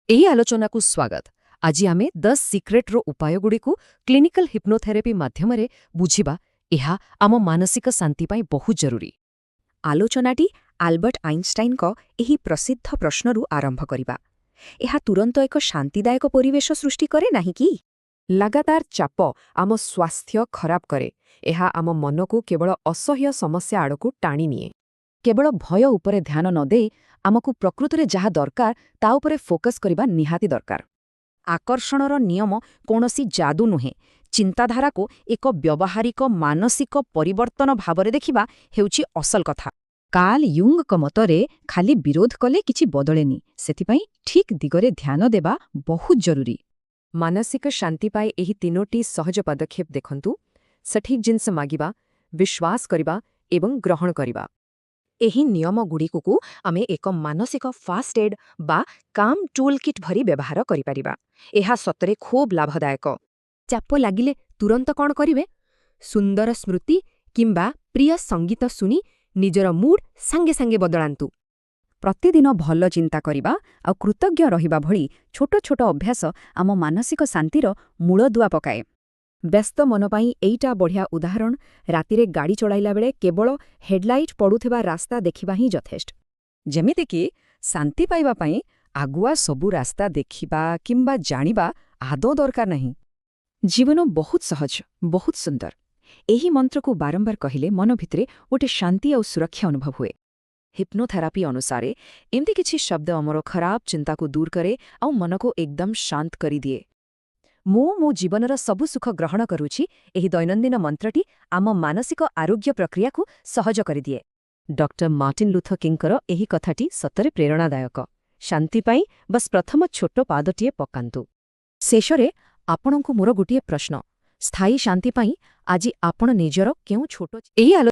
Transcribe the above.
ଏହି ଆଲୋଚନାକୁ ସ୍ୱାଗତ। ଆଜି ଆମେ ଦ ସିକ୍ରେଟ୍ର ଉପାୟଗୁଡ଼ିକୁ କ୍ଲିନିକାଲ ହିପ୍ନୋଥେରାପି ମାଧ୍ୟମରେ ବୁଝିବା। ଏହା ଆମ ମାନସିକ ଶାନ୍ତି ପାଇଁ ବହୁତ ଜରୁରୀ। ଆଲୋଚନାଟି ଆଲବର୍ଟ ଆଇନଷ୍ଟାଇନଙ୍କ ଏହି ପ୍ରସିଦ୍ଧ ପ୍ରଶ୍ନରୁ ଆରମ୍ଭ କରିବା। ଏହା ତୁରନ୍ତ ଏକ ଶାନ୍ତିଦାୟକ ପରିବେଶ ସୃଷ୍ଟି କରେ ନାହିଁ କି? ଲଗାତାର ଚାପ ଆମ ସ୍ୱାସ୍ଥ୍ୟ ଖରାପ କରେ। ଏହା ଆମ ମନକୁ କେବଳ ଅସହ୍ୟ ସମସ୍ୟା ଆଡ଼କୁ ଟାଣିନିଏ। କେବଳ ଭୟ ଉପରେ ଧ୍ୟାନ ନ ଦେଇ ଆମକୁ ପ୍ରକୃତରେ ଯାହା ଦରକାର, ତା ଉପରେ ଫୋକସ୍ କରିବା ନିହାତି ଦରକାର। ଆକର୍ଷଣର ନିୟମ କୌଣସି ଯାଦୁ ନୁହେଁ। ଚିନ୍ତାଧାରାକୁ ଏକ ବ୍ୟବହାରିକ ମାନସିକ ପରିବର୍ତ୍ତନ ଭାବରେ ଦେଖିବା ହେଉଛି ଅସଲ କଥା। କାର୍ଲ ୟୁଙ୍ଗଙ୍କ ମତରେ ଖାଲି ବିରୋଧ କଲେ କିଛି ବଦଳେନି, ସେଥିପାଇଁ ଠିକ୍ ଦିଗରେ ଧ୍ୟାନ ଦେବା ବହୁତ ଜରୁରୀ। ମାନସିକ ଶାନ୍ତି ପାଇଁ ଏହି ତିନୋଟି ସହଜ ପଦକ୍ଷେପ ଦେଖନ୍ତୁ: ସଠିକ୍ ଜିନିଷ ମାଗିବା, ବିଶ୍ୱାସ କରିବା ଏବଂ ଗ୍ରହଣ କରିବା। ଏହି ନିୟମଗୁଡ଼ିକୁ ଆମେ ଏକ ମାନସିକ ଫାଷ୍ଟ ଏଡ୍ ବା କାମ୍ ଟୁଲ୍ କିଟ୍ ଭଳି ବ୍ୟବହାର କରିପାରିବା। ଏହା ସତରେ ଖୁବ୍ ଲାଭଦାୟକ। ଚାପ ଲାଗିଲେ ତୁରନ୍ତ କ'ଣ କରିବେ? ସୁନ୍ଦର ସ୍ମୃତି କିମ୍ବା ପ୍ରିୟ ସଙ୍ଗୀତ ଶୁଣି ନିଜର ମୁଡ୍ ସାଙ୍ଗେ ସାଙ୍ଗେ ବଦଳାନ୍ତୁ। ପ୍ରତିଦିନ ଭଲ ଚିନ୍ତା କରିବା ଆଉ କୃତଜ୍ଞ ରହିବା ଭଳି ଛୋଟ ଛୋଟ ଅଭ୍ୟାସ ଆମ ମାନସିକ ଶାନ୍ତିର ମୂଳଦୁଆ ପକାଏ। ବ୍ୟସ୍ତ ମନ ପାଇଁ ଏଇଟା ବଢ଼ିଆ ଉଦାହରଣ। ରାତିରେ ଗାଡ଼ି ଚଳାଇଲା ବେଳେ କେବଳ ହେଡ୍ଲାଇଟ୍ ପଡ଼ୁଥିବା ରାସ୍ତା ଦେଖିବା ହିଁ ଯଥେଷ୍ଟ। ଯେମିତିକି ଶାନ୍ତି ପାଇବା ପାଇଁ ଆଗୁଆ ସବୁ ରାସ୍ତା ଦେଖିବା କିମ୍ବା ଜାଣିବା ଆଦୌ ଦରକାର ନାହିଁ। ଜୀବନ ବହୁତ ସହଜ, ବହୁତ ସୁନ୍ଦର। ଏହି ମନ୍ତ୍ରକୁ ବାରମ୍ବାର କହିଲେ ମନ ଭିତରେ ଗୋଟେ ଶାନ୍ତି ଆଉ ସୁରକ୍ଷା ଅନୁଭବ ହୁଏ। ହିପ୍ନୋଥେରାପି ଅନୁସାରେ ଏମିତି କିଛି ଶବ୍ଦ ଆମର ଖରାପ ଚିନ୍ତାକୁ ଦୂର କରେ ଆଉ ମନକୁ ଏକଦମ ଶାନ୍ତ କରିଦିଏ। ମୁଁ ମୋ ଜୀବନର ସବୁ ସୁଖ ଗ୍ରହଣ କରୁଛି, ଏହି ଦୈନନ୍ଦିନ ମନ୍ତ୍ରଟି ଆମ ମାନସିକ ଆରୋଗ୍ୟ ପ୍ରକ୍ରିୟାକୁ ସହଜ କରିଦିଏ। ଡକ୍ଟର ମାର୍ଟିନ୍ ଲୁଥର କିଙ୍ଗଙ୍କର ଏହି କଥାଟି ସତରେ ପ୍ରେରଣାଦାୟକ: ଶାନ୍ତି ପାଇଁ ବସ୍ ପ୍ରଥମ ଛୋଟ ପାଦଟିଏ ପକାନ୍ତୁ। ଶେଷରେ ଆପଣଙ୍କୁ ମୋର ଗୋଟିଏ ପ୍ରଶ୍ନ: ସ୍ଥାୟୀ ଶାନ୍ତି ପାଇଁ ଆଜି ଆପଣ ନିଜର କେଉଁ ଛୋଟ ଏହି ଆଲୋ